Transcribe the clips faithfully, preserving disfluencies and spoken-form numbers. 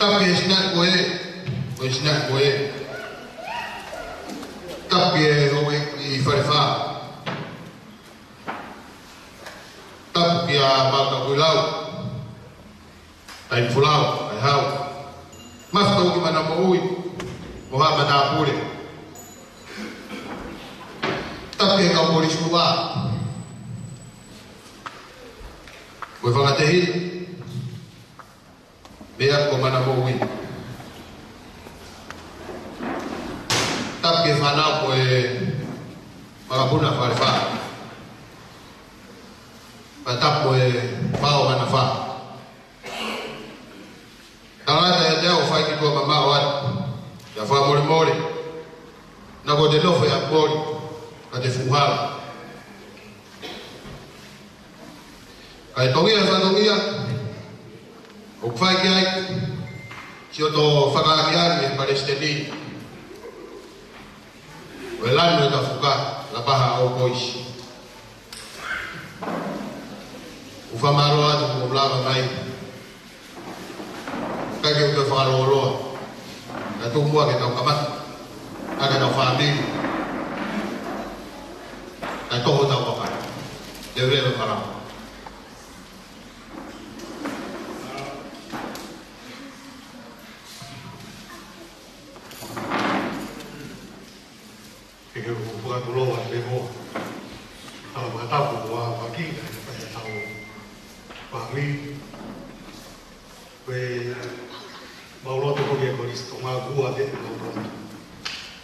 Tapu ki he sinaʻi ko ē, ko e sinaʻi ko ē. Tapu ki he houʻeiki Falefā. Tapu kia Mautakuilau, Taimi Folau, Kaihau. Mafi Tauki Mana Moʻui, mo haʻa matāpule. Tapu ki he kau Kolisi Ua. Mo e fanga tehina. Meʻa ko Mana Moʻui. Tapu ki he fānau ko e makapuna Falefā. Pea tapu ko e pao Mana Fā. Tangata ʻiate au ʻoku fai ki tuʻa mamaʻo atu. Pea fakamolemole. Naʻa ko te nofo ʻi ʻApikoli, ka te fuhala. Kae tongia e fatongia ʻoku fai ki ai, siʻoto fakaʻakiʻaki e Palesiteni ʻo e Lanu ʻo e Tafuka, Lapaha All Boys. ʻOku fakamālō atu kuo lava mai. Kae ke u toe fakalōloa. Kae tuku muʻa ke tau kamata. Kae ke tau fāmili. Kae toho tau kakai. Leveleva e malanga. Ke ke u fakatulou atu pē muʻa. Tala fakatapu ʻo e ʻaho ni, kae fai ʻetau fāmili. Ko e mau lotu ko ē ki he Kolisi Tonga, ua pē mau lotu.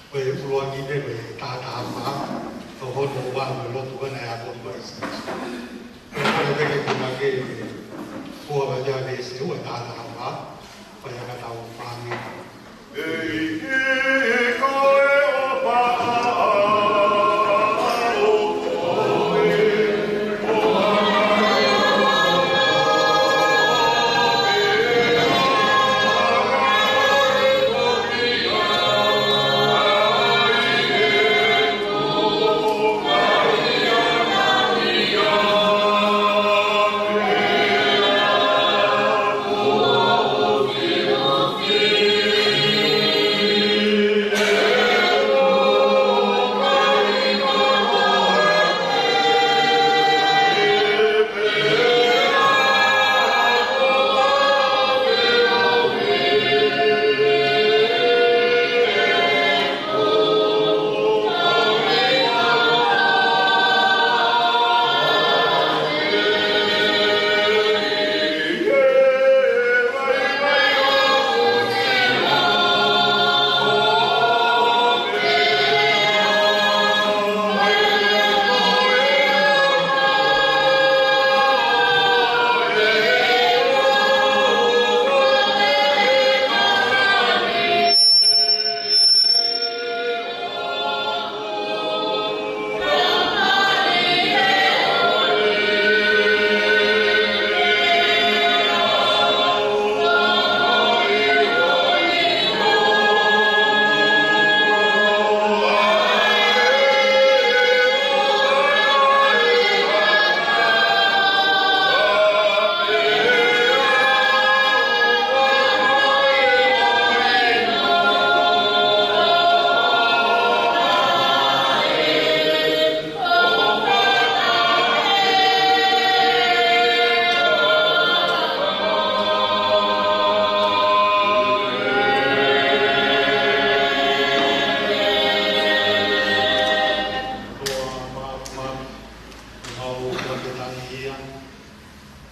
Ko e ʻuluaki pē ko e taha taha fā, tau hono ua mo e lotu ʻana ʻa e ako Kolisi. Ko e pale pē ke kuna ke, ko e ua pē ia veesi ua, taha taha fā, pea ia ka tau fāmili.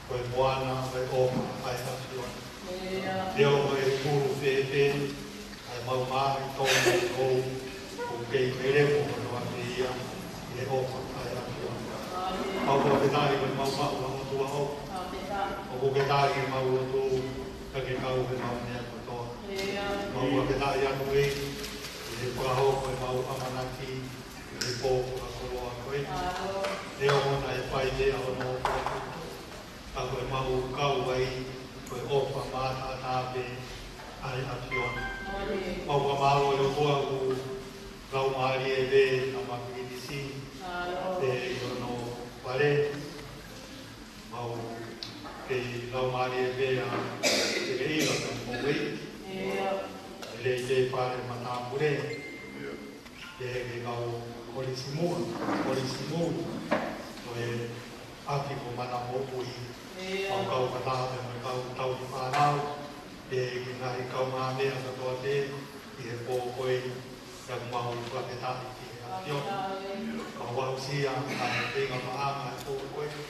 Ko e moana, ko e ʻofa ʻa e ʻAfiona. Neongo e pulu fēfē ʻa e mau maʻi tō mai ʻou, ʻoku kei pele mo hono ʻafio ia ʻi he ʻofa ʻa e ʻAfiona. Mau fakafetaʻi ko e mau maʻu ʻa e ʻOtua ʻoku ke tali ʻemau lotu, ka ke kau he mau meʻa kotoa. Mau fakafetaʻi atu ē, ʻi he fakahoko ʻemau ʻamanaki, ʻi he pō fakakoloa ko ē. Neongo naʻe fai ʻe ia hono ʻofa atu. Ka ko ʻemau kau ai, ko e ʻofa mātaʻatā pē ʻa e ʻAfiona. Mau fakamālō ʻe ʻOtua ʻoku laumālie pē ʻa Mapilinisi, pē ʻi hono fale. Mau kei laumālie pē ʻa Tekeila mo Moʻui. Vale matāpule, pehē ki he kau kolisi mui, kolisi mui, ko e ʻapi ko Mana Moʻui. Kau kau katāpē mo e kau tauhi fānau, pehē ki he ngaahi kaungāmeʻa kotoa pē ʻi he pō ko eni, ʻoku mau fakafetaʻi ki he ʻAfiona. Kau aʻusia ʻa e feinga maʻanga ʻo e pō ko eni,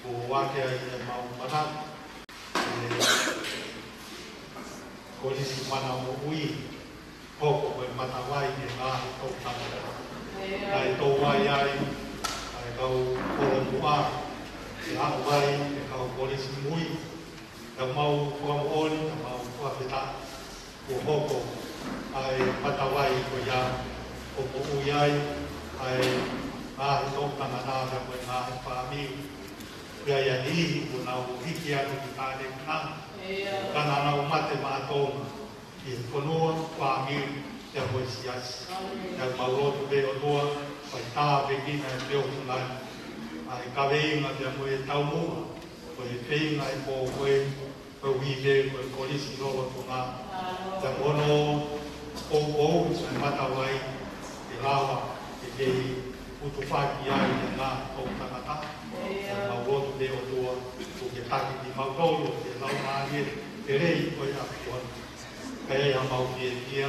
kuo ʻoatu ai ʻemau manatu, ʻe Kolisi Mana Moʻui, hoko ko e matavai ki he ngaahi toʻutangata. Naʻe tō ai ai ʻa e kau kolomuʻa, ʻe aʻu ai ʻa e kau kolisi mui, ʻoku mau fakamoʻoni, ʻoku mau fakafetaʻi, kuo hoko ʻa e matavai ko ia ʻo moʻui ai ʻa e ngaahi toʻutangata mo e ngaahi fāmili. Pea ʻi ai e niʻihi kuo nau hiki atu ki tāne kina, ka naʻa nau mate maʻa Tonga ʻi he fonua, fāmili, pea mo e siasi. Pea ʻoku mau lotu pē ʻOtua, fai tāpuekina ʻe he peau funai ʻa e kaveinga pea mo e taumuʻa, ko e feinga ʻi he pō ko eni, koeʻuhi pē ko e kolisi lolotonga. Pea mo hono poupou ʻa e matavai ke lava ke kei utufaki ai ʻa e ngaahi toʻutangata. Pea mau lotu pē ʻOtua, kuo ke taki kimautolu ʻe he Laumālie Lelei ʻo e ʻAfiona. Pea ʻi heʻemau fiefia,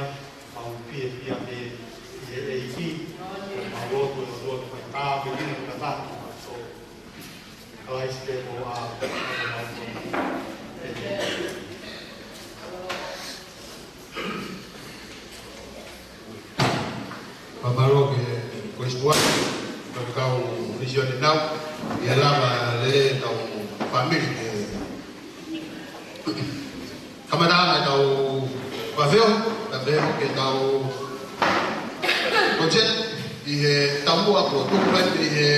mau fiefia pē ʻi he ʻEiki. Pea mau lotu ʻOtua ke fai tāpuekina ʻa e kakai kimautolu. Kalaisi pē ko e ʻAlo. ʻĒmeni. Fakamālō ki he kolisi tuai, ki he kau misiona nau, ʻi he lava lelei ʻetau fāmili ke kamata ʻetau vafeo, kae pehē foki ʻetau project ʻi he taumuʻa kuo tuku mai ʻi he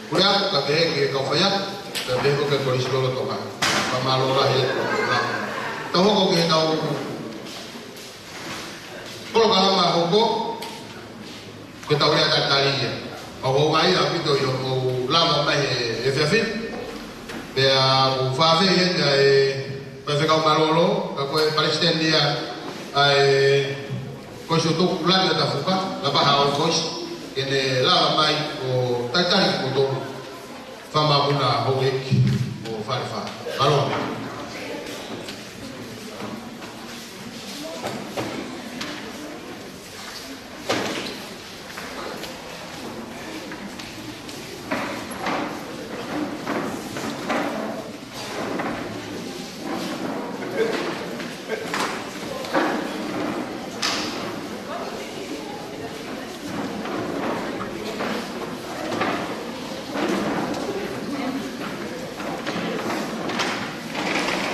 puleako, kae pehē ki he kau faiako, kae pehē foki ki he kolisi lolotonga. Fakamālō lahi atu. Tau hoko ki heʻetau polokalama hoko, ko ʻetau lea talitali ia. Mau houngaʻia ʻaupito ʻi hoʻomou lava mai he, he efiafi ni. Pea ʻoku fakaafeʻi heni ʻa e faifekau mālōlō, ka ko e palesiteni ia ʻa e Kolisi ʻo Tukulani ʻo Tafuka, Lapaha ʻo Kolisi, ke ne lava mai ʻo talitali kimoutolu. Fakamālō houʻeiki mo Falefā. Mālō.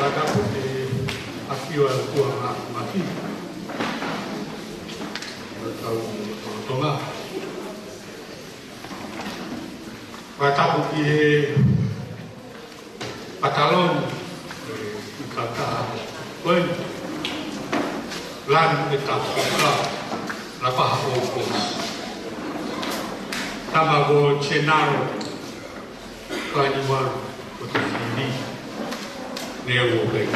Fakatapu ki he ʻafio ʻa e ʻOtua Mafimafi ʻo e kau Tonga. Fakatapu ki he pataloni, ʻe, ʻi he kautaha ko eni, Lanu ʻe Tafuka, Lapaha ʻo Kolisi. Tama ko Senaro, Paniwalu, ko Tafini, Neu ʻo Kei.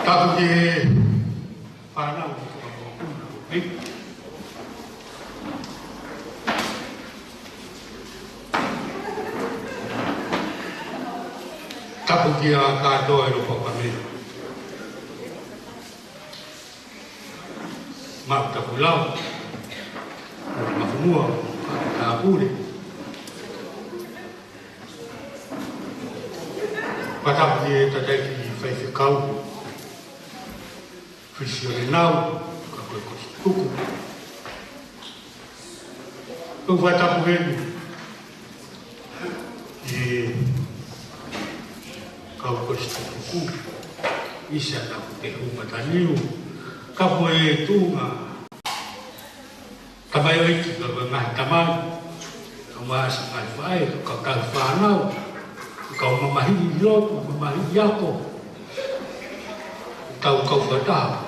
Tapu ki he fānau ʻo Tokapuna ʻo Kei. Tapu kia kātoa ʻi loto pame. Mau tapu lau. Mau mafunua. Tāpule. Fakatapu ki he tataki faifekau. Fisione nau, ka ko e kolisi tuku. Tau fakatapu heni ki he kau kolisi tuku. ʻIsa na ku te hu mataniu. Ka ko e tuʻunga tamaioʻeiki ka ko e ngaahi tamai. Ka maʻa siʻi ngaahi faʻē, ka kau fānau. Kau mamahiʻi lotu, mamahiʻi ako. Tau kau fakataha.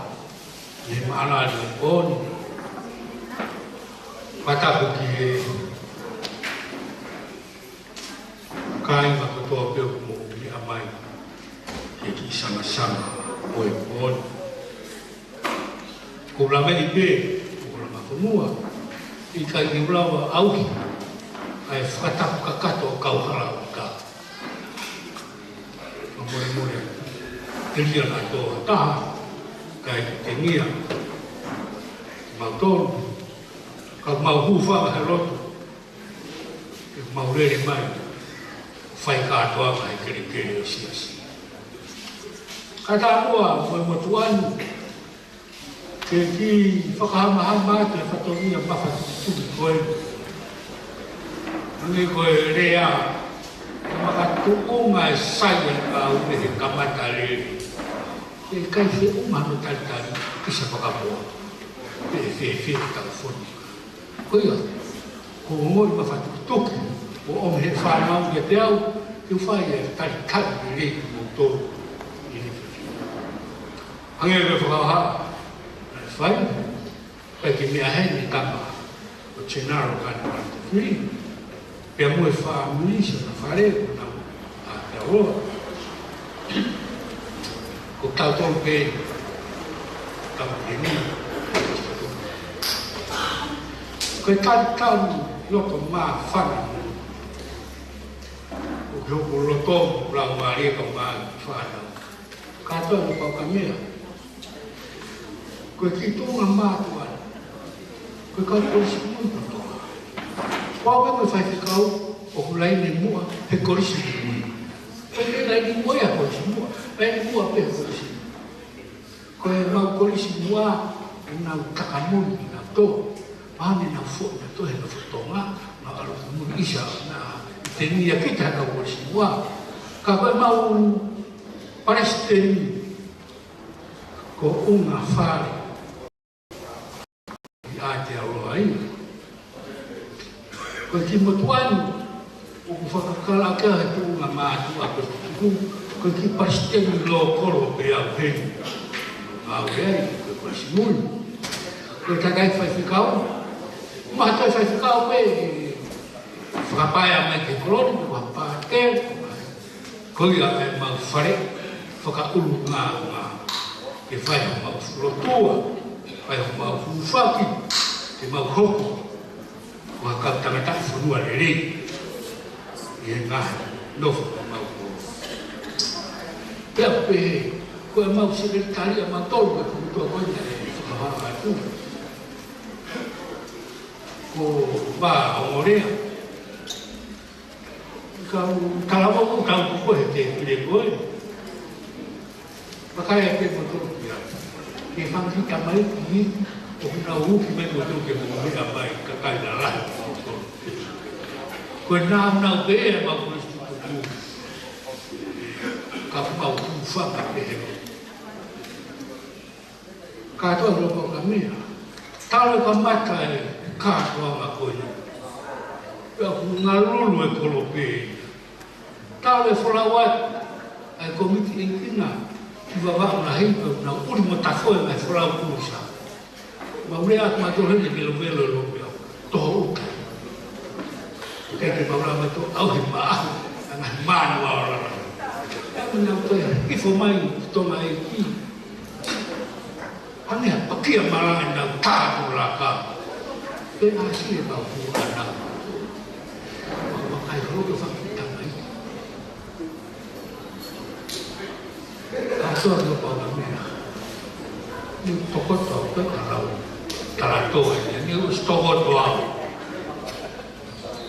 ʻI he maʻalali ʻo e pō ni. Fakatapu ki he kāinga kotoa pē ʻoku mou meʻa mai. Sangasanga ʻo e pō ni. Ko e lave ʻi pē, ko e lava fonua, ʻikai ke u lava ʻo ʻauhi ʻa e fakatapu kakato ʻo e kau hala ʻo e ʻOtua. Fakamolemole, telia naʻa tō ha taha, kae tengia mautolu, ka mau hūfanga he lotu, ke mau lele mai, fai kātoanga he kelekele ʻo e siasi. Ka tā muʻa mo e motuʻa ni, ke kiʻi fakahamahama atu e fatongia mafatukituki ko ē. Hangē ko e lea, ka makatuʻunga e sai ʻa e kau mei he kamata lele. ʻE ʻikai feʻunga hono talitali ki sa fakapoa. Pe fēfē ʻetau fonu. Ko ia, ko e ongoʻi mafatukituki ʻoku ʻomi he fānau kiate au, ke u fai e talitali lelei kimoutolu ʻi he fefiu. Hangē ko e fakahā naʻe fai, ʻikai ke meʻa heni e tama ʻo General Kanapani Tefili, pea mo e fāmili, siʻona fale, ko ʻenau ʻākeoloa. Ko tautolu pē, tau pē ni. Ko e talitali loto māfana. ʻOku ou loto, lau mālie ka mā fana. Kātoa ʻoku pau ka meʻa. Ko e kiʻi tuʻunga mātuʻa. Ko e kau kolisi mui kotoa. Ko au pē mo e faifekau ʻoku laine muʻa he kolisi mui. Ko e laine muʻa ia kolisi muʻa. Laine muʻa pē he kolisi. Ko e mau kolisi muʻa, ʻenau takamui, ʻenau tō. Mahani ʻenau foʻi, ʻenau tō he nofo Tonga, nau ʻalu mui ʻisa, na tengia kita he kau kolisi muʻa. Ka ko e mau palesiteni, ko ʻUngafale ʻi ʻAotearoa ai. Ko e kiʻi motuʻa ni, ʻoku fakakalaʻaki he tuʻunga mātuʻa ko e tuku, ko e kiʻi palesiteni lōkolo pē au heni. Mau ai, ko e kolisi mui. Ko e kakai faifekau, ma toe faifekau pē, fakapaea mai ki he koloni, ko e pātele, ko ia ʻa e mau fale fakaʻulungaanga. Ke fai homau lotua, fai homau hūfaki, ke mau hoko ko ha kau tangataʻi fonua lelei ʻi he ngaahi nofo ʻo homau pō. Pea pehē, ko e mau sekelitali ʻa mautolu, ko e komitua ko ē naʻe fakahā atu, ko Vā Ongolea. Kau talavou, kau kuko he tēpile ko ē. Vakai ake moutolu ki ai. Ke fanga kiʻi tamaiki ʻoku nau uki mai moutolu ke mou meʻa mai, kakai lalahi moutolu. Ko e nāunau pē ʻa e mau kolisi tuku. Ka mau hūfanga pē he. Kātoa ʻoku pau ka meʻa. Talu e kamata e kātoanga ko ē. Pea ʻoku ngalulu e kolope. Talu e folau atu ʻa e kōmiti ʻeikina ki Vavaʻu Lahi pea ʻoku nau ʻuli mo tafoe mai folau kusa. Mau lea atu mautolu heni e velovelo e lope au. Toho uta. ʻIkai ke mau lava ʻo ʻauhi maʻahu ʻa e ngaahi mānava ʻo lala. Pea ʻoku nau toe hifo mai ki Tonga ʻEiki. Hangē ha pakia malanga ʻenau tā ko laka. Pea ʻasi e kau hū ʻanau. Mau vakai holo ke fakitama i. Kātoa ʻoku pau ka meʻa. Ni tokoto au pē ka lau. Talato e ni, ni ʻosi tokoto au.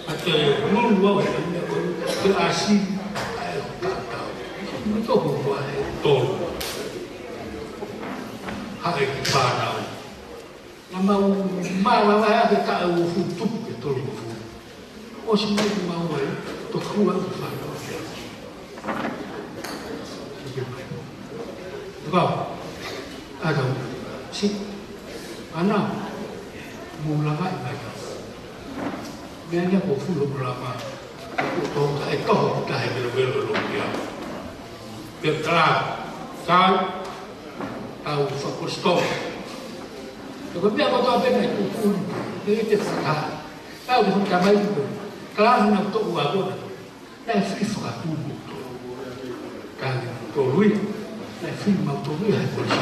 ʻA e lulu au he meʻa ko ē, ke ʻasi, ʻa e tatau. Mo toko ua he tolu. Haʻe ki fānau. Naʻa mau mālava ʻa e taʻu uofulu tupu ki he tolungofulu. ʻOsi mai ki mau ai, toku ua ki fānau. Kau, ʻa tau, si, ana, mou langa i mai ka. Meʻa ni ko fulo mo lama, ko tō ka e toho, ka he velovelo lo kia. Pea tala, tau, tau fakapositoma. Ko e meʻa kotoa pē naʻe tuku ni, ʻe te fata. Tau te fata mai ko. Tala na to ua kona. Naʻe fili fakatupu. Ka ni to lui. Mau tō ia he kolisi,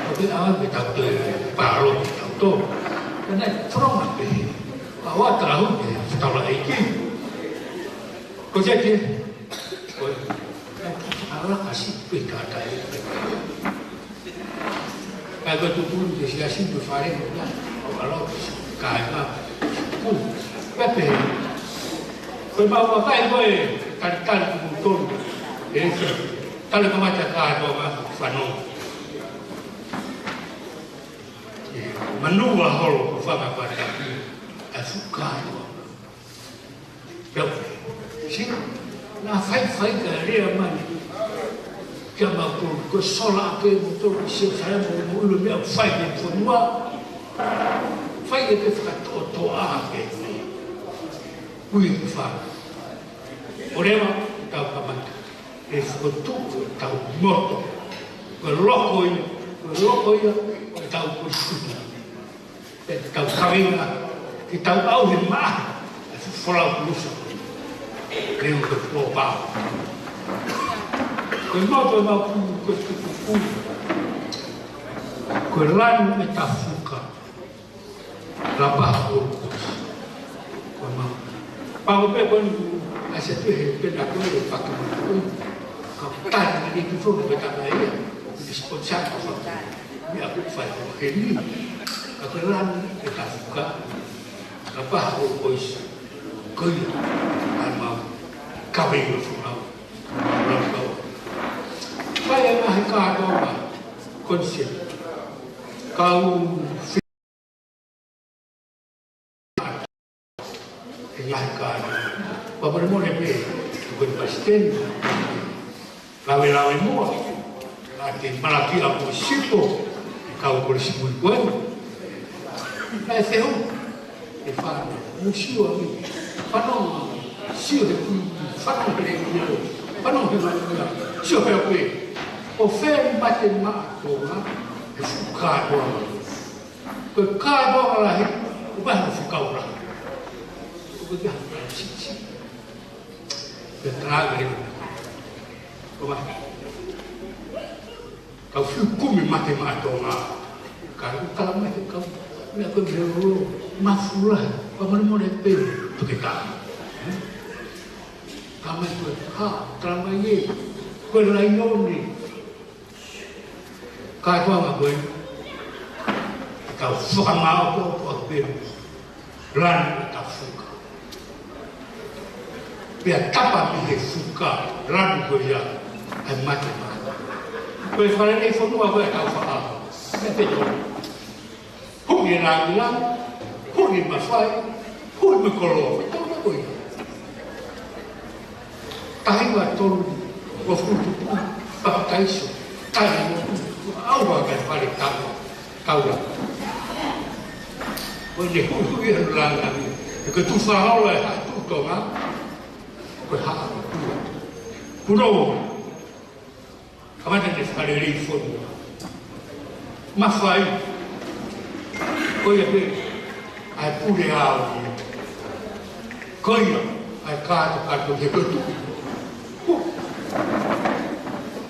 ʻoku ʻaonga ke tau toe pāloti kitautolu. Ka naʻe fononga pē, ʻa ʻoua tau ke fetaulaki ki. Ko ia ke, ko e, ʻa la kasi pē tātai. Ka ko e tuʻutuʻuni ke siasi mo e fale mo ia, ʻo ʻalu ki kāinga. Ku, pea pehē. Ko e mau vakai ko e talitali kimoutolu. ʻE, tali kamata kātoa ma fanongo. ʻE, manava holo ko fanga pātaki. ʻA e fuka kātoa. Pea, si, naʻa faifai ka lea mai. Kia mau ko, ko sola ake mo to, si fai mo, mo ulo mea fai ke fonua. Fai ke fakatoʻotoʻa ake. Ui ke fa. ʻO leva, tau kamata. ʻE fokotuʻu tau moto. Ko e loko ia, ko e loko ia, ko e tau ko suta. ʻE tau kaveinga, ke tau ʻauha maʻa, ʻa e folau kulusa. Leo ke pōpā. Ko e mau, ko e mau pū, ko e tukuku. Ko e lanu ʻe tafuka. Lapa ko e mau. Pau pē ko e ʻai se pē he pena ko e paki mau. Ka tani ni ki fonu ke tama ia. Ko e sponsor ko fonu. Ni aku fai ko heni. Ka ko e lanu ʻe tafuka. Ka paha ʻo ʻosi. Ko ia. ʻAi mau. Kaveinga folau. Folau kau. Fai ʻa e ngaahi kātoa. Konsep. Kau ʻe ngaahi kātoa. Pea molemole pē, ko e palesiteni, lave lave muʻa, ʻa e malakia mo sipo, ʻe kau kolisi mui ko ē. Naʻe fehu, ʻe fānau, mo sio ange, fanongo, sio he kui, fanongo he leʻo, fanongo he malakia, sio he pē, ʻo fē mate maʻa Tonga, ʻe fuka Tonga. Ko e kātoa lahi, ʻo maha fukau lahi. Ko e kātoa sisi. Ko e kātoa lahi. Ko maha. Kau fiu kumi mate maʻa Tonga. Ka u tala mai he kau. Mea ko e mea lolo. Mafu lahi. Pea molemole pē. Tuke ka. Ka mai ko e. Ha, tala mai ē. Ko e laione. Kātoanga ko ē, ʻe kau fakamaʻopoʻopo pē, lanu ʻe tafuka. Pea tapa mei he fuka, lanu ko ia, ʻa e mate maʻa. Ko e fale nei fonua ko ē ʻa e kau faka, pea pē tō. Huʻi e langilangi, huʻi e mafai, huʻi mo e koloa, ko e tau ko ia. Taha hiva tolu, ua futu, papitaiso, tali mo, ʻauha ka e fale tau, taula. Ko e ne huʻihuʻi e langilangi, ʻe ko e tufa hola e haʻa tuʻu Tonga, ko e haʻa tuʻu. Kuno, Kamata ke fakalelei fonua. Mafai. Ko ia pē, ʻa e pule au. Ko ia, ʻa e kātokato he kotu. Hu.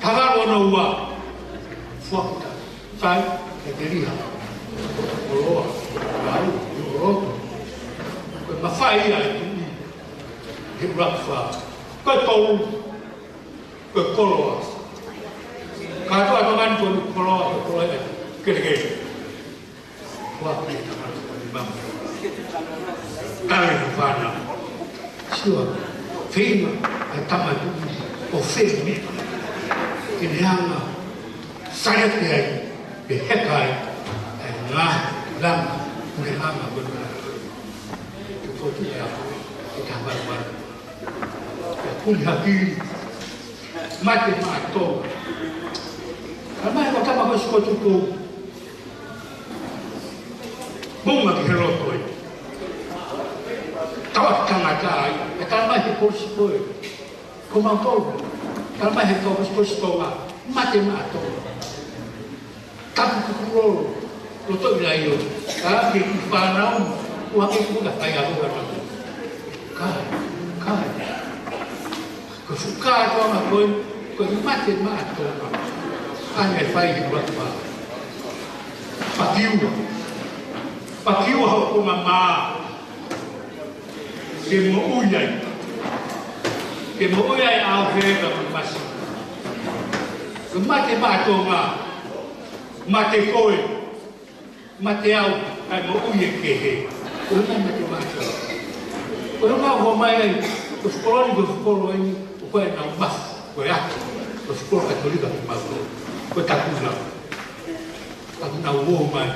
Tagalo no ua. Fuakuta. Sai, ʻe te liha. Koloa, lau, ʻi ʻoroto. Ko e mafai ia ʻe tuʻi. He ʻuluaki fā. Ko e tolu. Ko e koloa. Kātoa Tonga ni ko e koloa, ko e koloa ia. Kelekele. Kua pē Tonga ni ko e mama. Tale mo fānau. Sio. Feinga, ʻa e tama tuʻi, ʻo fēmea. Ke ne anga. Sale pē ai, ke heka ai. ʻA e ngaahi lama, ʻo ne anga ko e ngaahi. Ke kotu e ako, ke tama ua. Ko e puli haki, mate maʻa Tonga. Ka mai ko tama ko sikotu ko. Munga ki he loto ē. Tawa tangata ai, ʻe tama he kolisi ko ē. Ko mau Tonga, tama he kolisi ko Tonga, mate maʻa Tonga. Tapu kukulolo, loto i laio, ka ke ku fānau, ua ke ku ka kai alo ka tapu. Kai, kai. Ko e fuka Tonga ko e, ko e mate maʻa Tonga. Ka ne fai he ʻuluaki pā. Pakiua. Pakiua hoʻo konga mā. Ke moʻui ai. Ke moʻui ai ʻa e fefine mo e masi. Ko e mate maʻa Tonga. Mate koe. Mate au, kae moʻui e kehe. Ko e meʻa mate maʻa Tonga. Ko e meʻa ʻoku ʻomai ai, ko e fukoloni, ko e fukoloni, ʻoku ʻi ai ʻenau mafu, ko e ʻaho, ko e fukoloni Katolika kimautolu. Ko e tapu na. Tapu na ʻoku ʻomai,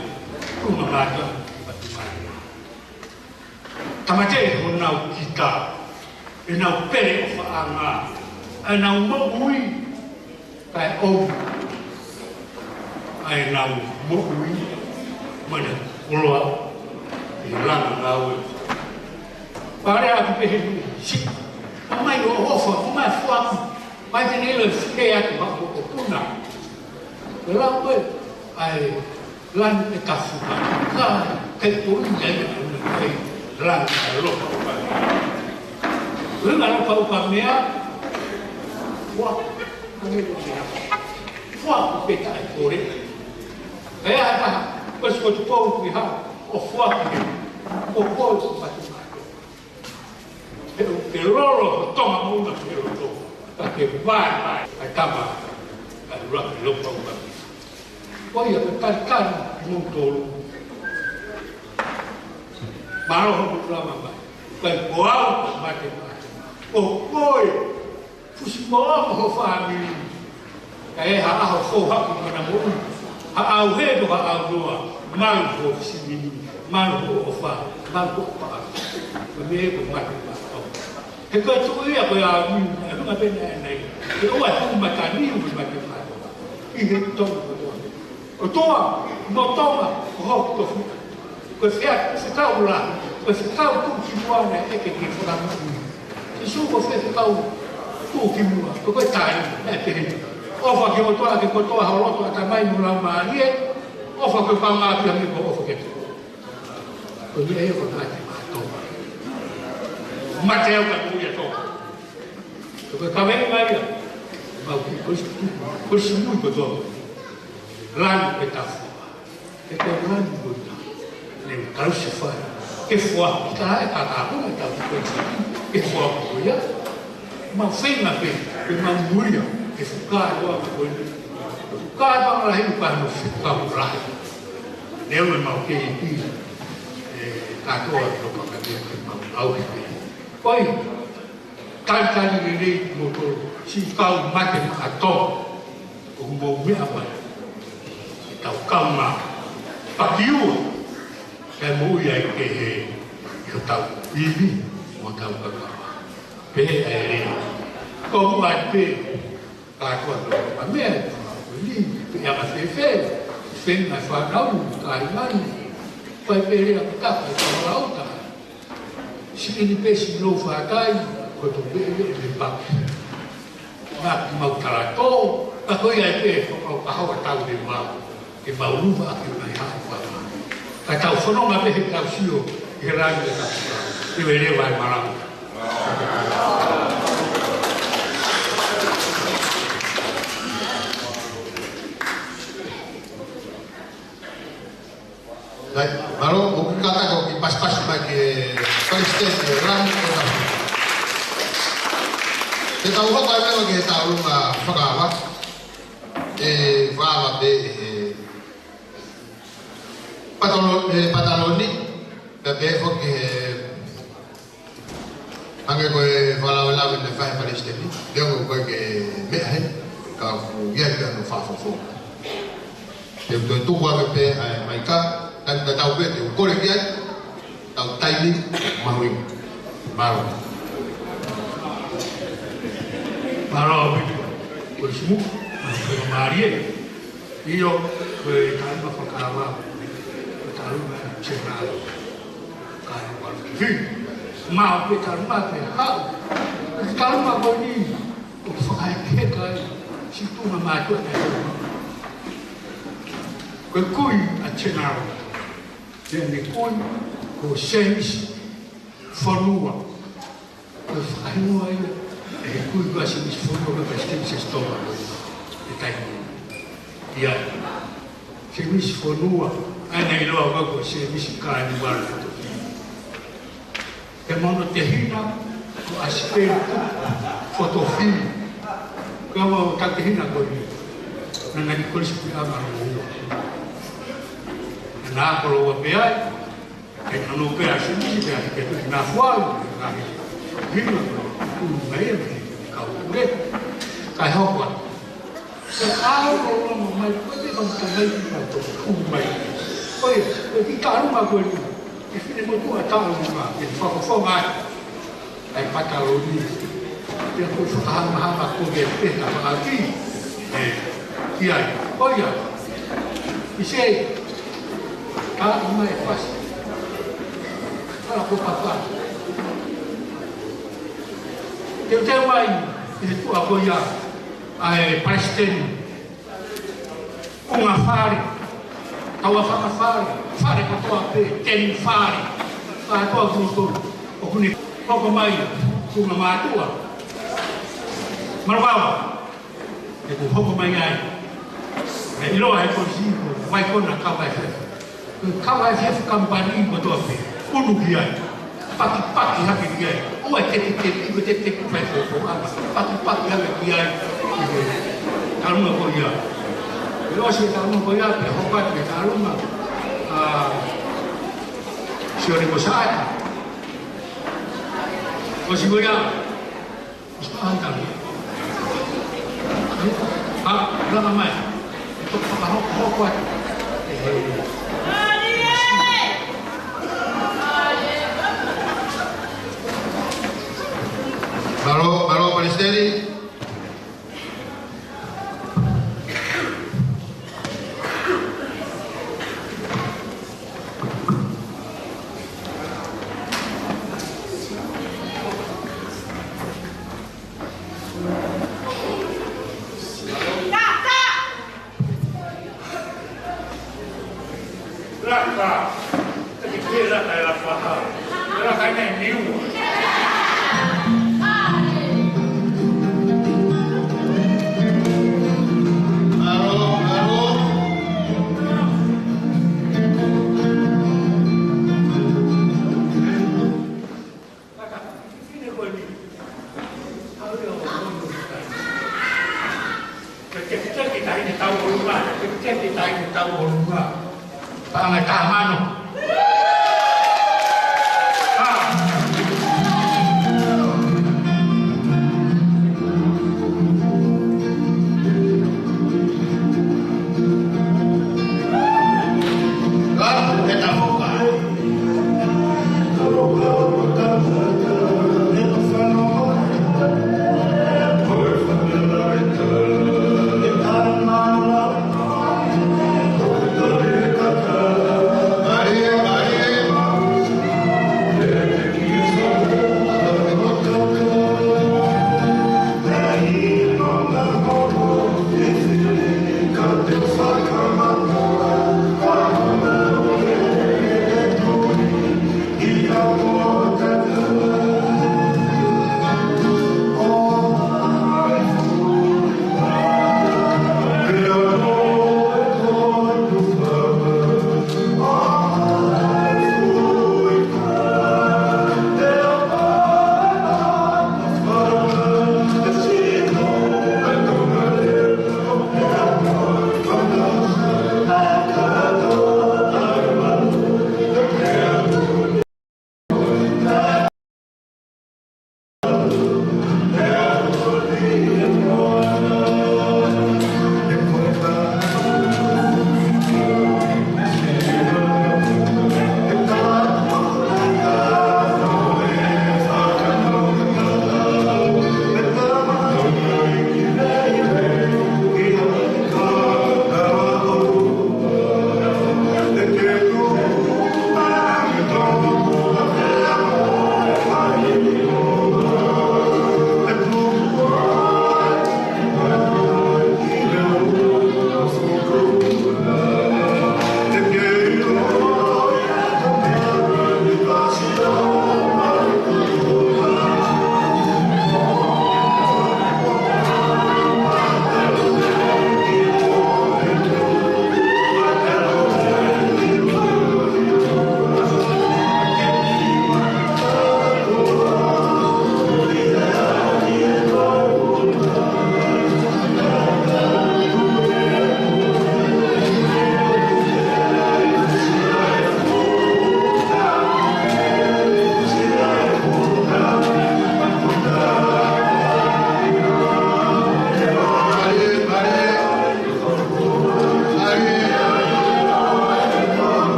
ko e meʻa mate maʻa Tonga. Tāmateʻi honau kita, ʻenau pele ʻofaʻanga, ʻenau moʻui, kae ʻoua, ʻenau moʻui, mana koloa, ʻi he langa ngāue. Pare atu pē he nui, si, ʻomai ʻo ʻofa, ʻomai foaki, mai te ne ʻilo e fie atu ha mokopuna. Ko e lau ko ē, ʻa e Lanu ʻe Tafu, ka, kai ko ia ia ʻa e lanu ʻa e Lopa ʻUkamea. Lanu ʻa e Lopa ʻUkamea, fua, ʻa e lanu. Fua ko peta e kore. Pea ʻa, ko e sikotu pou kui ha, ʻo fua ki he, ko ko e sikotu. He ʻoku ke lolo ho Tonga moʻunga ke loto. Ka ke vaevae, ʻa e tama, ʻa e ʻuluaki Lopa ʻUkamea. Ko ia ko e talitali kimoutolu. Mālō hoʻomou lava mai. Kai ko au, ka mate mai. Ko koe, fusi mo hoʻo fāmili. Kae ʻi ai ha ʻaho fou haku mana moʻui. Haʻau he to haʻau noa. Malu ko sivini. Malu ko ʻofa. Malu ko paʻa. Ko e meʻa ko e mate maʻa Tonga. He ko e tuʻu ia ko e ʻaho ni, ʻe hunga pē naʻe nei. He ʻoua ʻe tuʻu mata ni, ʻoku mate maʻa Tonga. ʻI he Tonga kotoa. ʻOtua, mo Tonga, ko hoku tofiʻa. Ko e fea, fekau la, ko e fekau tuʻu ki muʻa naʻe ʻeke ke fakamaʻu. Sīsū ko e fekau tuʻu ki muʻa, ko e, ko e taimi, naʻe pehē. ʻOfa ki he ʻOtua ʻaki kotoa ho loto, ʻatamai mo laumālie, ʻofa ko e pangā ki he ʻofa ke tuʻu. Ko ia ia ko e mate maʻa Tonga. Mate au ka tuʻu ia Tonga. Ko e kaveinga ia, mau ki Kolisi, Kolisi mui kotoa. Lanu ʻe Tafu. He ko e lanu ko ia. Ne tau se fai. Ke fua, kita e kaka ko ne tau ko ia. Ke fua ko ia. Mau feinga pē, ke mau muia, ke fuka e loa ko ia. Fuka e pangalahi pa no fuka ulahi. Ne ue mau ke i ki. E, katoa to pakatia ke mau au ke. Ko ia. Talitali lelei kimoutolu, siʻi kau mate maʻa Tonga, ʻoku mou meʻa mai, ʻetau kaungā, pakiua, kae moʻui ai kehe, ʻi hotau ivi, mo hotau kakava. Pehē ʻa e lea, ko muʻa pē, kātoa tō, ʻa meʻa, ko ni, pe anga fēfē, fenga fānau, kāinga ni, fai pē lea kutaka, ʻi ka lauta, Siʻi ni pē siʻi lou fātai, ko e tō pē ʻe le paki. Ngā ki mau tala tō, ka ko ia ʻe pē, ko mau kahawa tau le mau, ke mau luva ʻaki mai haʻa fātai. Ka tau fononga pē he tau sio, ʻi he lanu ʻe Tafu, ʻi he leva e malanga. Sai, mālō, ʻoku kātaki ʻo kiʻi pasipasi mai ki he Palesiteni ʻo e Lanu ʻo Tafu. Te tau hoko ai leva ki he tauʻolunga fakaava. ʻE fakaava pē ʻe he patalo-, ʻe he pataloni, pea pehē foki he Hangē ko e fakalavelave naʻe fai ʻe he Palesiteni, neongo ko e ke meʻa heni, ka ʻoku ʻi ai pē hono fakafofo. Te u toe tuku ange pē ʻa e maika, taimi tatau pē te u kole ki ai, tau taimi mahuʻinga. Mālō. Mālō, Pita. Ko e simu, mālō, ko e mālie. ʻIo, ko e taimi fakaava, ko e taimi senala. Kae ʻalu ki fē. Mau pē tau mate hau. Ko e tau ma ko ni. ʻOku fakaʻekeʻeke ai. Siʻi tuʻunga mātuʻa naʻe hau. Ko e kui ʻa General. Pea ne kui ko Semisi Fonua. Ko e fakahingoa ia. ʻE kui ko Semisi Fonua ko Semisi Sesitova. ʻE taimi. Ia, Semisi Fonua, ʻa ia naʻe ʻiloa ko e ko Semisi Kānivala Fotofi. He mono tehina ko ʻAsipeli Fotofi. Ko e ua ʻo e kau tehina ko eni. Naʻa na ki Kolisi Puleʻanga Loloua. Naʻa na ako loloa pē ai. Kae nofo pē ʻa Semisi pea hiki atu ki Nafualu, kae hiki hima ko e ʻulu mai ʻa e kau pule. Kae hoko atu. Ko e ʻaho ko ʻoku mai, ko e te kau tau mai ki kau tau ʻulu mai. Ko ia, ko e kiʻi taʻaluma ko eni. Ko e finemotuʻa taʻaluma, ke fakafofonga ai ʻa e pataloni. Pea ko e fakahamahama ko e pehē ʻa e ʻapi. ʻE, ki ai. Ko ia. ʻI se, ka ʻi mai pasi. Ka ko papa. Teuteu mai, ʻi he tuʻa ko ia, ʻa e palesiteni. Kuonga fale, tauʻatāina fale, fale kotoa pē, temi fale, kātoa kinautolu, ʻoku ne hoko mai, kuonga mātuʻa. Malumalu, ʻoku hoko mai ai, ʻe ʻiloa he Kolisi ko Waikona Kava F F. Kava F F company kotoa pē, ʻunu ki ai. Pakipaki hake ki ai. ʻOua ʻe tetetete, ʻoua ʻe tetetete ki he fai fōfōʻanga. Pakipaki hake ki ai. Taʻaluma ko ia. ʻE ʻosi e taʻaluma ko ia, pea hoko atu e taʻaluma. ʻA, Sione Mosaʻata. ʻOsi ko ia. Anta. Ha, lama mai. Toki fakahoko, hoko atu. Mālō, mālō, Palesiteni. Laka. Taki pē laka e laka ha. Laka e niu. Mālō, mālō. Ke ke ke taʻahine tau ʻolunga, ke ke ke taʻahine tau ʻolunga. Paʻanga ʻe taha mano. ʻA.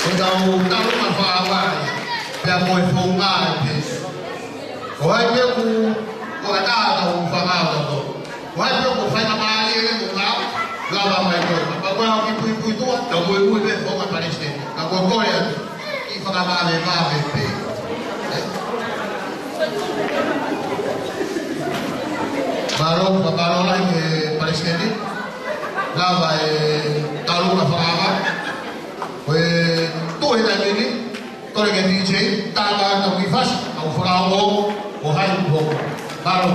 Tau talu ma fakaʻavai, pea mo e founga ē pē. Ko hai pē ʻoku, ʻoku ʻatā ʻetau fakaʻavai. Ko hai pē ʻoku fai kamali e mo ngā, lava mai koe. Kapau ko e hā ʻoku puipuituʻa, tau muimui pē founga palesiteni. Ka ko e kole atu, ʻi fakavavevave pē. Mālō, mālō lahi e palesiteni. Lava e talu ma fakaʻavai. Ko e tuʻu he taimi ni, kole ke D J, tā ka tau kiʻi fasi, ʻo fakaongo, ʻo hai ʻoku hoko. Mālō.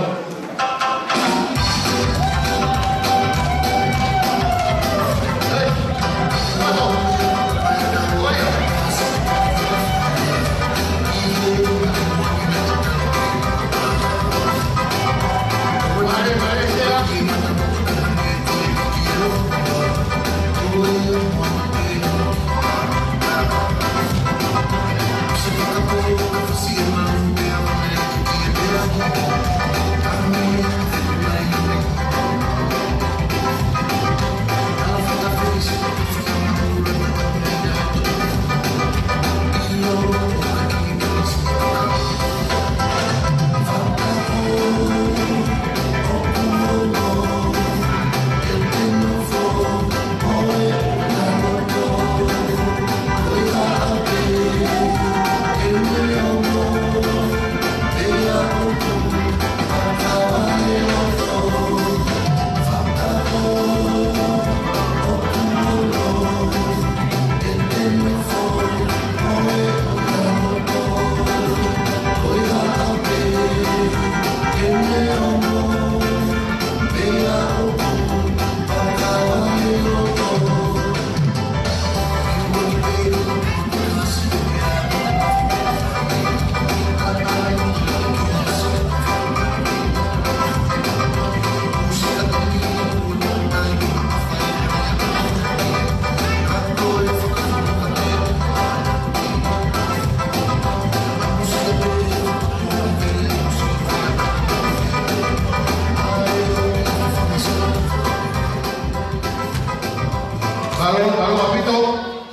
Mālō, mālō ʻaupito.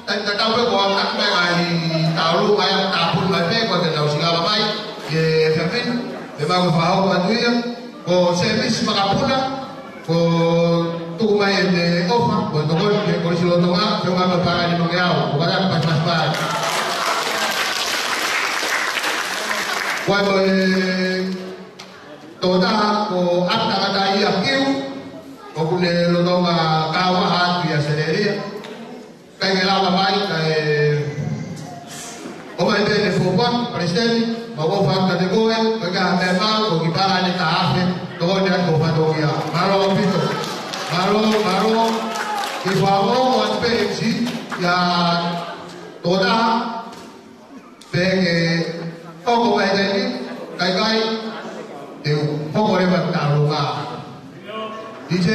Tau tatau pē ko e ʻomai mai ʻa e talu mai ʻa e tāpuni mai pē, ko e ke tau sila mai, ʻe Fefin, ʻe mau fakahoko atu ia, ko Semisi Makapuna, ko tuku mai ʻene ʻofa, ko e tokoni ki he Kolisi Lolotonga, feʻunga mo e palani mo ke au, ko kata ka paspas pai. Ko e ko e tokotaha ko ʻApitakatai ʻAkiu, ʻoku ne lolotonga kau atu ʻi ʻAositelēlia. Kae ke lava mai, kae ʻomai pē ʻene fuofua, palesiteni, mau ʻofa atu kiate koe, ko e ka te mau, ko e kiʻi palani taha afe, tokoni atu ki ho fatongia. Mālō ʻaupito. Mālō, mālō. Kiʻi fakaongo atu pē M C, ʻi he tokotaha, pea ke hoko mai he taimi ni, kae kai, te u hoko leva e taulunga. D J.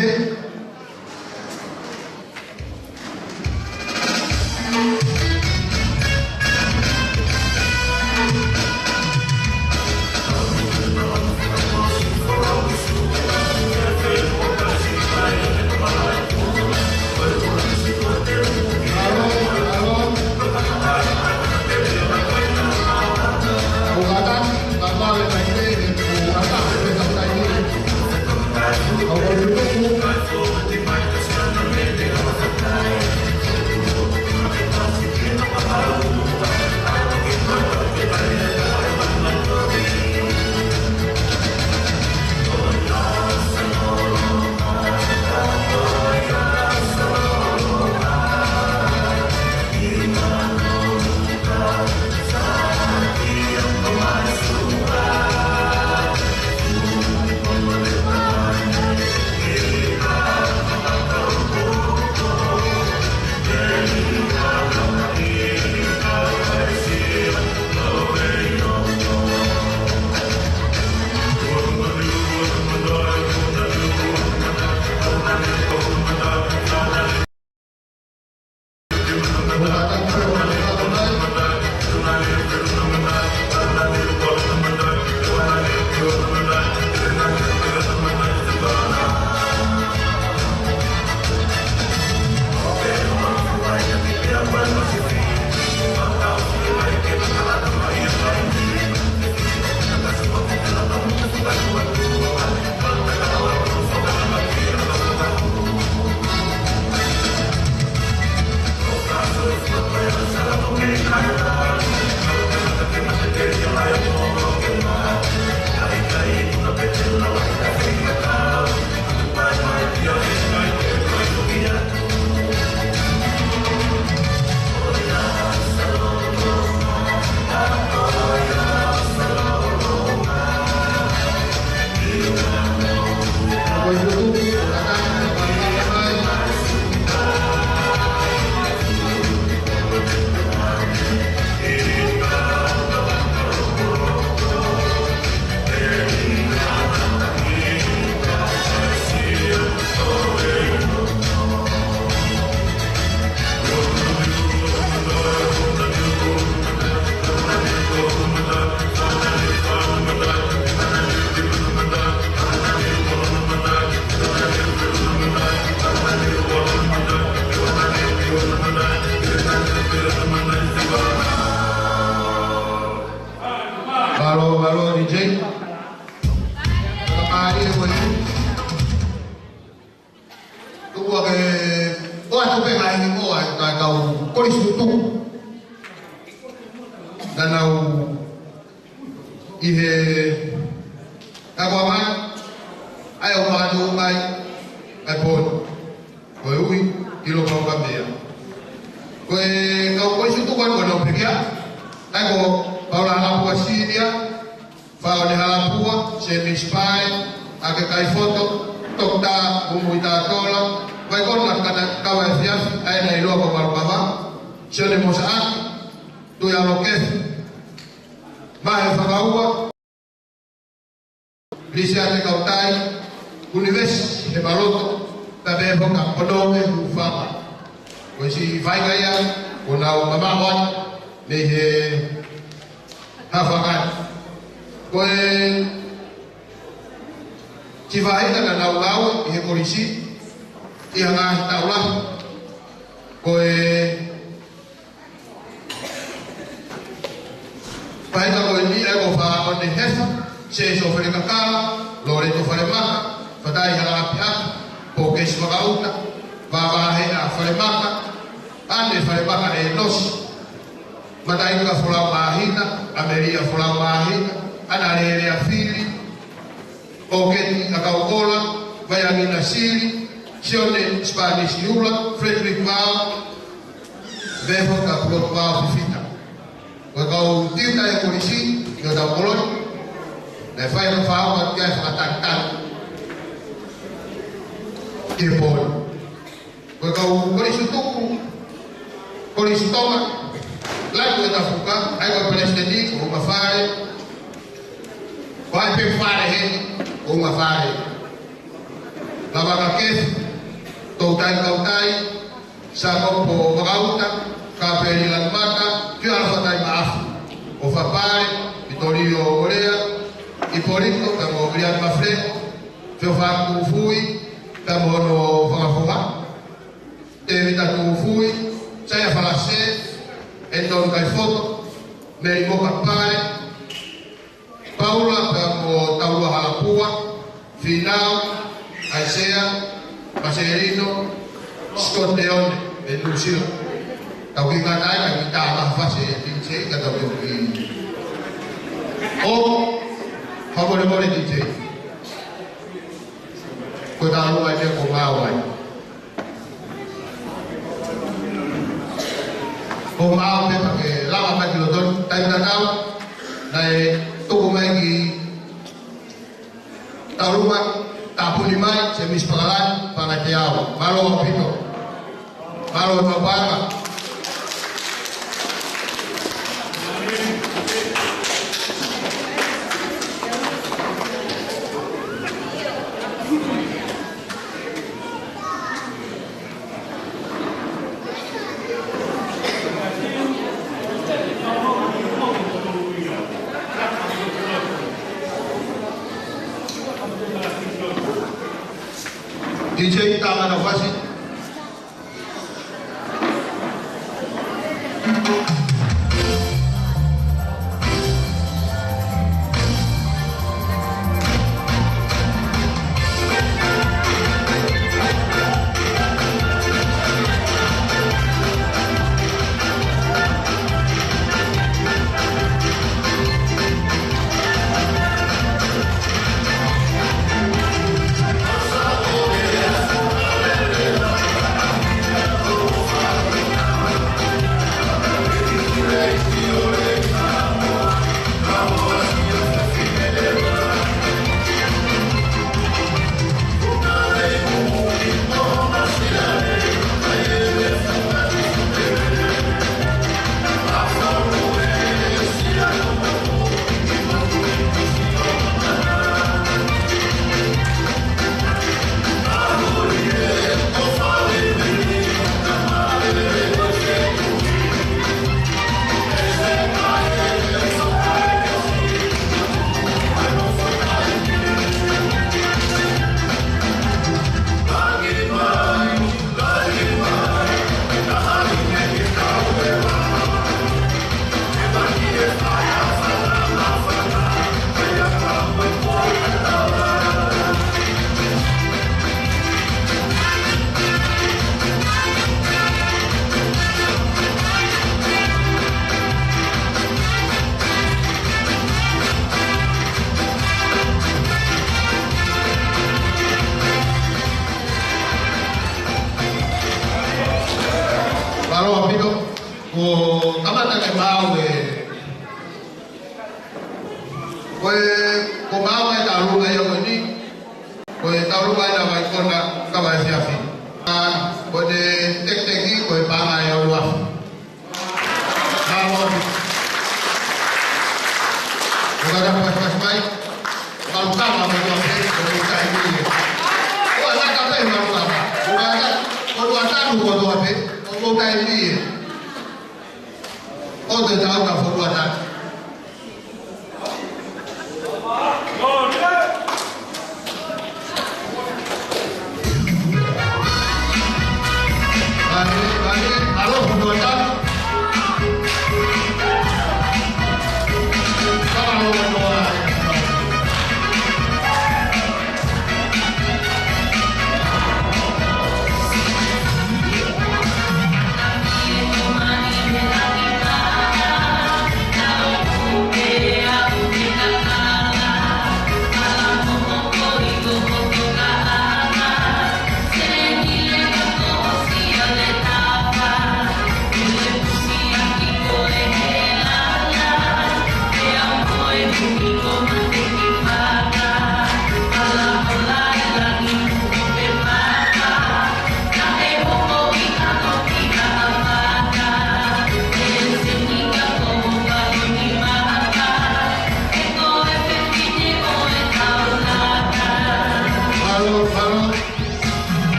Jay. Fakamālie koe. Tuku ake, ʻoatu pē ngaahi hingoa ʻa e kau kolisi tutuku naʻa nau ʻi he takuangai, ʻa ia ʻoku makatuʻunga ai ʻa e pō ni. Ko e ui, ʻilo pau ka meʻa. Ko e kau kolisi tutuku ʻoku nau pekia, ʻa ia ko Paula Halapua Senior, Faone Halapua, Semisi Pae, Ake Kaifoto, Toketā Mumui Tatola, Vaikona Kana Kava Efiafi, ʻa ia naʻe ʻiloa ko Malukava, Sione Mosaʻaki, Tuialokefi, Mahe Fakaua, Lisiate Kautai, Univesi Hepaloto, Tabepo Kaponoke Hufanga. Ko e siʻi faʻahinga ia ʻoku nau mamaʻo atu mei he Hafangani. Ko e siʻi faʻahinga naʻa nau ngāue ʻi he kolisi ʻi he ngaahi taʻu lahi. Ko e faʻahinga ko eni ʻa ia ko Faone Hefa, Sēsō Felekakala, Lōleto Falemaka, Fatai Halaʻapiʻapi, Pōkesi Vakaʻuta, Vavaheʻa Falemaka, ʻAne Falemaka ʻEnosi, Mataʻinuka Folau Māhina, ʻAmelia Folau Māhina, ʻAnalelea Fili, ʻOketi ʻAkauʻola, Vaiangina Sili, Sione Spanish Ula, Frederick Vao, Vefo ka Pulotu Vao Fifita. Ko e kau tiuta ʻa e kolisi ʻi hotau kolo ni, naʻe fai ʻa e fāʻamu atu ki ai e fakatatau ki he pō ni. Ko e kau kolisi tutuku, Kolisi Tonga, Latu ʻEtafuka, ʻa ia ko e palesiteni, ko Uma Fale, ko hai pē Fale heni, ko Uma Fale. Lavaka Kefi, Toutai Kautai, Sakopo Vakaʻuta, Kapeli Lanumata, Fiala Fatai Maʻafu, ʻOfa Pale, Vitolio Olea, Ipolito, pea mo Viliami Mafileko, Feofaki Tufui, pea mo hono fanga foha, Tēvita Tufui, Saia Falase, Anton Kaifoto, Meli Moka Pale, Paula pea mo Taulua Halapua, Finau, ʻAisea, Maselino, Scott Leone, ʻe Nuʻusila. Tau kiʻi ngata ai, ka kiʻi tā maha fasi ʻe D J, ka tau kiʻi. ʻO, fakamolemole D J. Ko e tālua ʻeni ʻoku maau ai. ʻOku maau pē pea ke lava mai ki loto ni, taimi tatau, naʻe tuku mai ki Tauluma, tāpuni mai, Semisi Pakalani, Pangate Au. Mālō ʻaupito. Mālō e papaima. D J, tā maha fasi. Mata ke mau e. Ko e, ko mau e taulunga ia ko eni. Ko e taulunga ia ʻa Vaikona, kava efiafi. ʻA, ko e tekiteki, ko e paʻanga ʻe ʻuluafe. Mālō. Ko e kata pasipasi mai. Malukama kotoa pē, ko e taimi ē. Ko e laka pē malukama. Ko e kata, ko e lua tanu kotoa pē, ko e taimi ē. ʻO te tau ka fokotuʻu atu. Vale, vale, ʻalu fokotuʻu atu. Ka ʻalu fokotuʻu atu.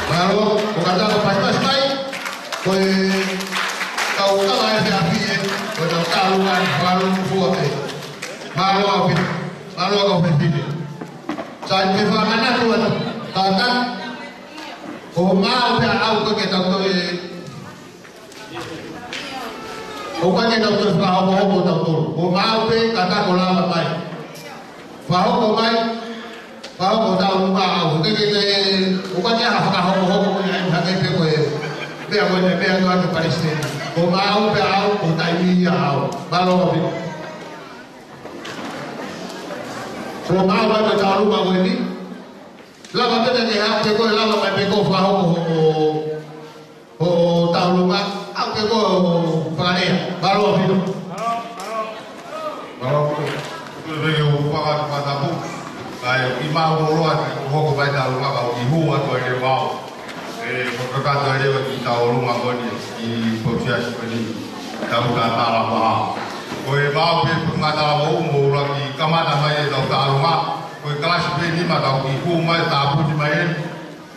Mālō, ko e kata ko e pasipasi mai, ko e kau kava efiafi ē, ko e kau taulunga, mālō fua pē. Mālō ʻaupito, mālō kau fefine. Sai, ke fakamanatu atu, kātaki, ko mau pē ʻa au ko e ke tau toe ʻoku ʻikai ke tau toe fakahokohoko tautolu. Ko mau pē kātaki ʻo lava mai. Fakahoko mai, fakahoko taulunga ʻa au. Ke ke te, ʻoku ʻikai ke ha fakahokohoko ko ia ʻe hake pē ko e. Pea ko ʻene meʻa atu ʻa e palesiteni. Ko maau pē au, ko e taimi ia au. Mālō ʻaupito. Ko maau mai ko e taulunga ko eni. Lava pē ke haʻu pē koe, lava mai pē koe fakahoko hoʻo, hoʻo taulunga. Haʻu pē koe ʻo fakalea. Mālō ʻaupito. Mālō ʻaupito. Ko e veke u faka-, fakatapu. Kae ʻikai ke u mālōlō atu ke hoko mai taulunga, ka u kiʻi hū atu ai leva au. ʻE, ko e kakato ai leva ki taulunga ko eni, ki he pousiasi ko eni, tau tatala maha. Ko e maau pē Potungāue Talavou, mou ʻuluaki kamata mai ʻetau taulunga. Ko e kalasi pē nima, tau kiʻi hū mai, tāpuni mai eni.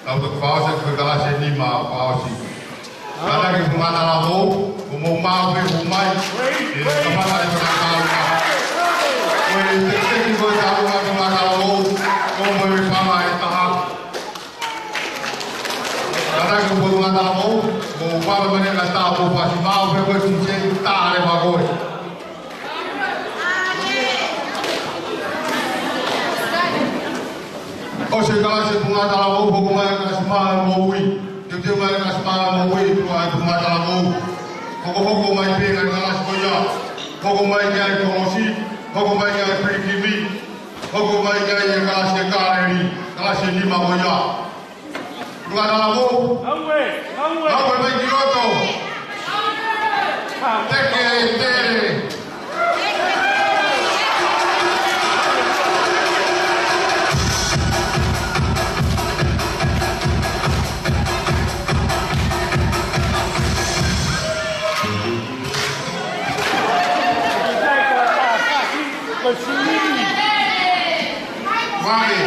Tau toki fakaʻosi ko e kalasi nima fakaʻosi. Kātaki Potungāue Talavou, ko mou maau pē hū mai. ʻE, kamata ʻetau taulunga. Ko e tekiteki ko e taulunga Potungāue Talavou, ko mou e fanga ʻe taha. Kātaki Potungāue Talavou, mou vave mane ka tā mou fasi maau pē ko e tise tā le makoe. ʻOsi e kalasi Potungāue Talavou, hoko mai e kalasi maʻa moʻui. Teuteu mai e kalasi maʻa moʻui, tuʻu ai Potungāue Talavou. Hokohoko mai pē ngaahi kalasi ko ia. Hoko mai ki ai kolosi, hoko mai ki ai pilikimi, hoko mai ki ai e kalasi e kāleli, kalasi nima ko ia. Potungāue Talavou. Ngāue, ngāue. Ngāue mai ki loto. Teke tele. Vale.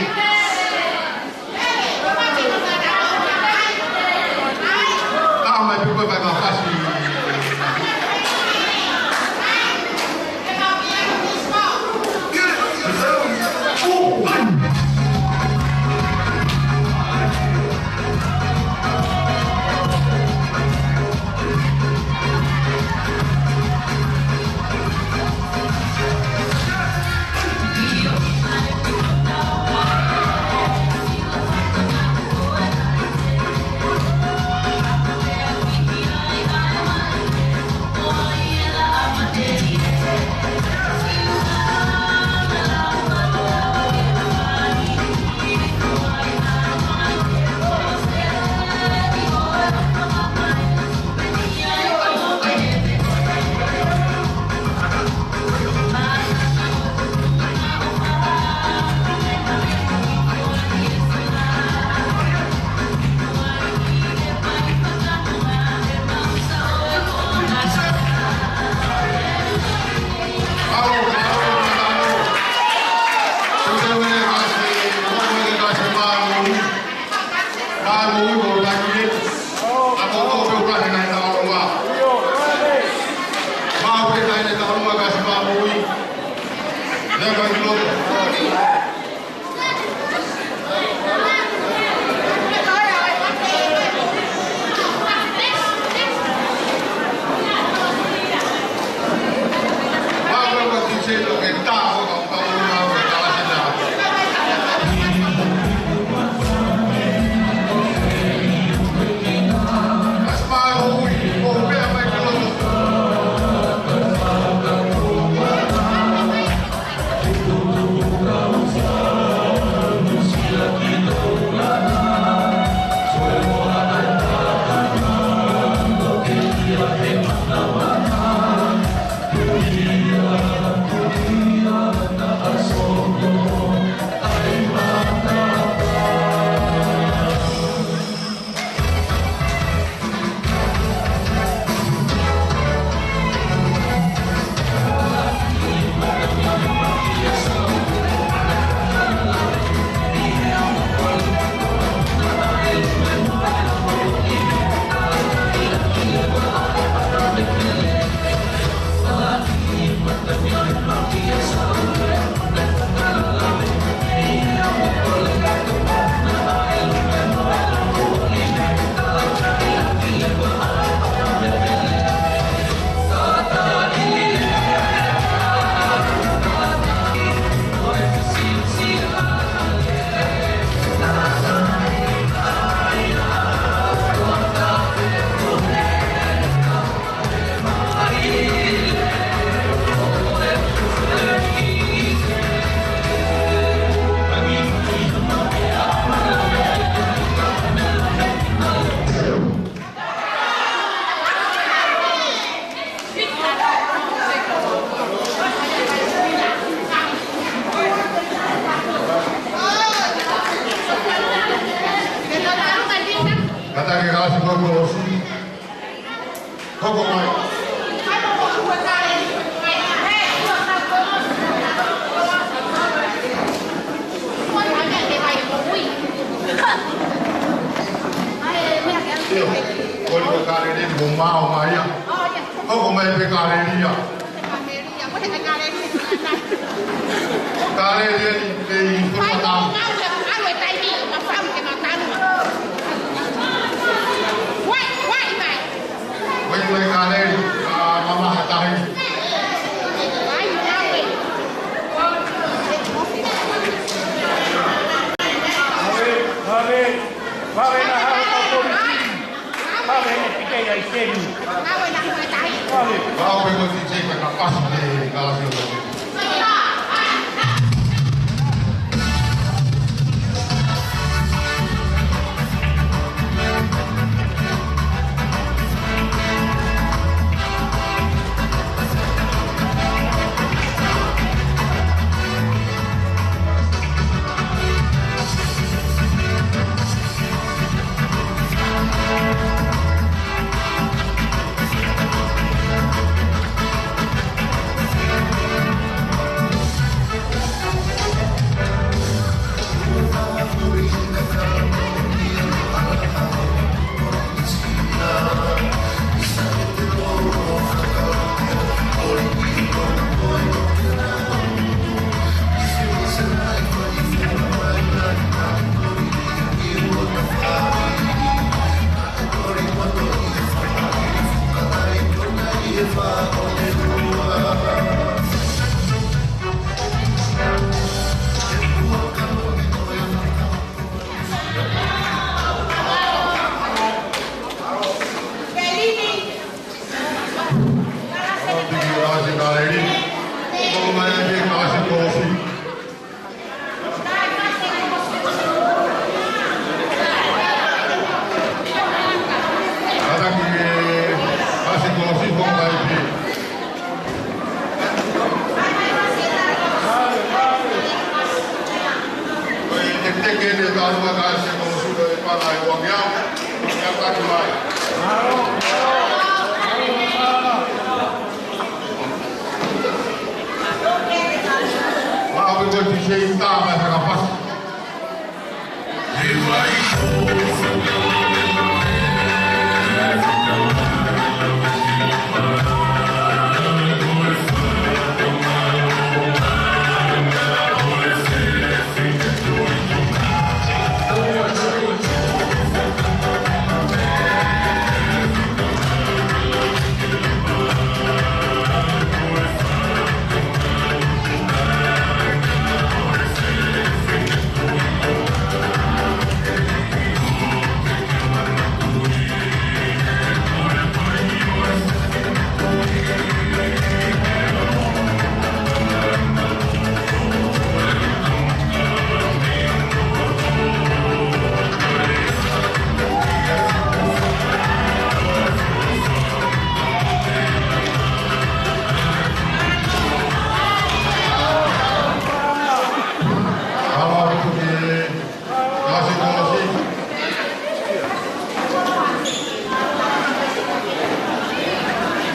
Hoko mai. ʻIo, ko e Kaleli, ko e mao mai ia. Hoko mai pē Kaleli ia. Kaleli ia ni pei ko e mata. Wai mai Kaleli, a mama ha tahi. Vave, vave, vave na hau ka ko mi. Vave ne pike ia i seni. Vave. Vave ko si se ka ka pasi de ka si. Maʻu ko e ti sei tā mai fakapasi.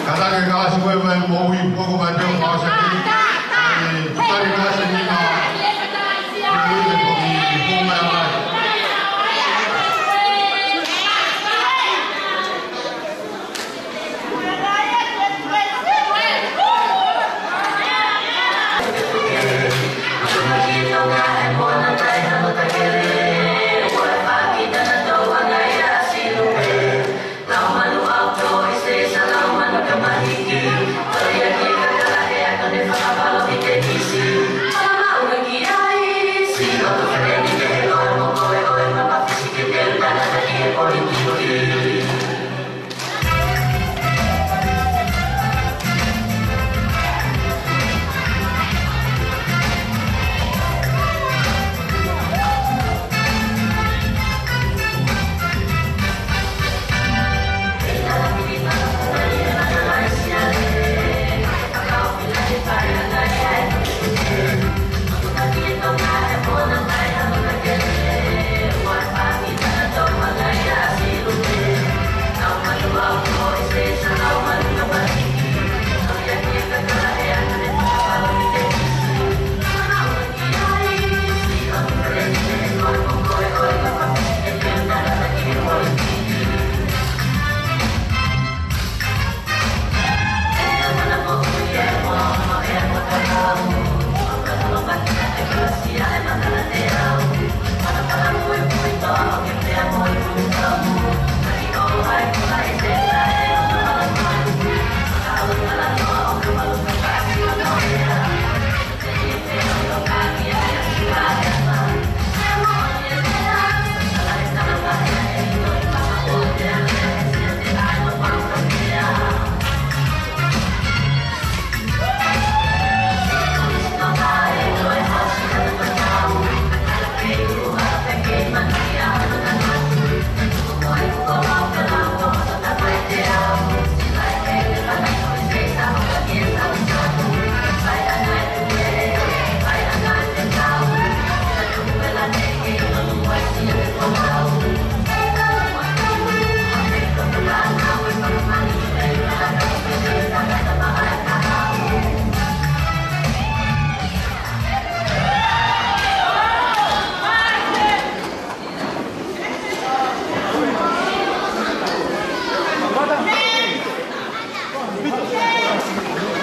Kātaki e kalasi ko ē mai moʻui, hoko mai pē ʻo maʻu sake. Kātaki kalasi ni na. Moʻui e poki, hoko mai ʻa